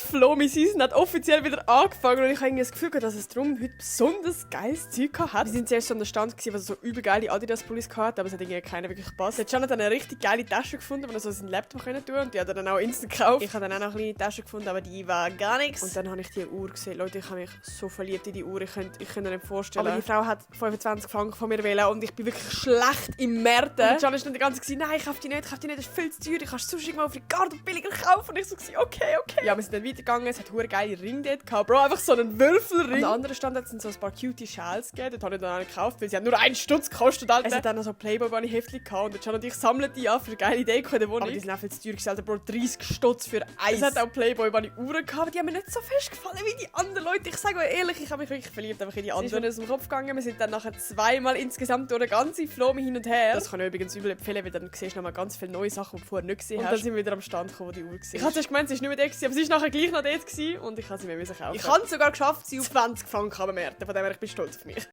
Flomi-Season hat offiziell wieder angefangen und ich habe irgendwie das Gefühl, dass es darum heute besonders geiles Zeug hat. Wir sind zuerst an der Stand gewesen, was so übel geile Adidas-Pullis hatte, aber es hat irgendwie keiner wirklich gepasst. Jetzt hat eine richtig geile Tasche gefunden, wo er so seinen Laptop tun konnte und die hat er dann auch instant gekauft. Ich habe dann auch noch eine kleine Tasche gefunden, aber die war gar nichts. Und dann habe ich die Uhr gesehen. Leute, ich habe mich so verliebt in die Uhr, ich könnte mir nicht vorstellen. Aber die Frau hat 25 Franken von mir wählen und ich bin wirklich schlecht im Märten. Und Can ist dann die ganze Zeit, nein, ich kaufe die nicht, das ist viel zu teuer, ich kann es sonst irgendwo auf Ricardo billiger kaufen. Und ich so, okay. Ja, wir sind dann weitergegangen, es hat hure geile Ring dort gehabt. Bro, einfach so einen Würfelring. Am anderen Stand hat es so ein paar cutie Schals gegeben, dort habe ich dann einen gekauft, weil sie haben nur 1 Stutz gekostet, Alter. Es hat dann noch so Playboy-Bunny-Heftchen gehabt und Can und ich sammeln die an für eine geile Idee in der Wohnung. Aber die sind auch viel zu teuer gewesen, Alter, Bro, 30 Stutz für eins. Es hat auch Playboy-Bunny-Uhren gehabt, aber die haben mir nicht so fest gefallen wie die anderen Leute. Ich sage euch ehrlich, ich habe mich wirklich verliebt einfach in die anderen. Es ist mir aus dem Kopf gegangen, wir sind dann nachher zweimal insgesamt durch eine ganze Flomi hin und her. Das kann ich übrigens übel empfehlen, weil dann siehst du noch mal ganz viele neue Sachen, die du vorher nicht gesehen hast. Und dann sind wir wieder am Stand gekommen, wo die Uhr war. Ich habe zuerst gemeint, sie war nicht mehr da, aber sie war nachher gleich noch dort und ich habe sie mir kaufen. Ich habe es sogar geschafft, sie auf 20 Franken zu bewerten, von dem her ich bin stolz auf mich.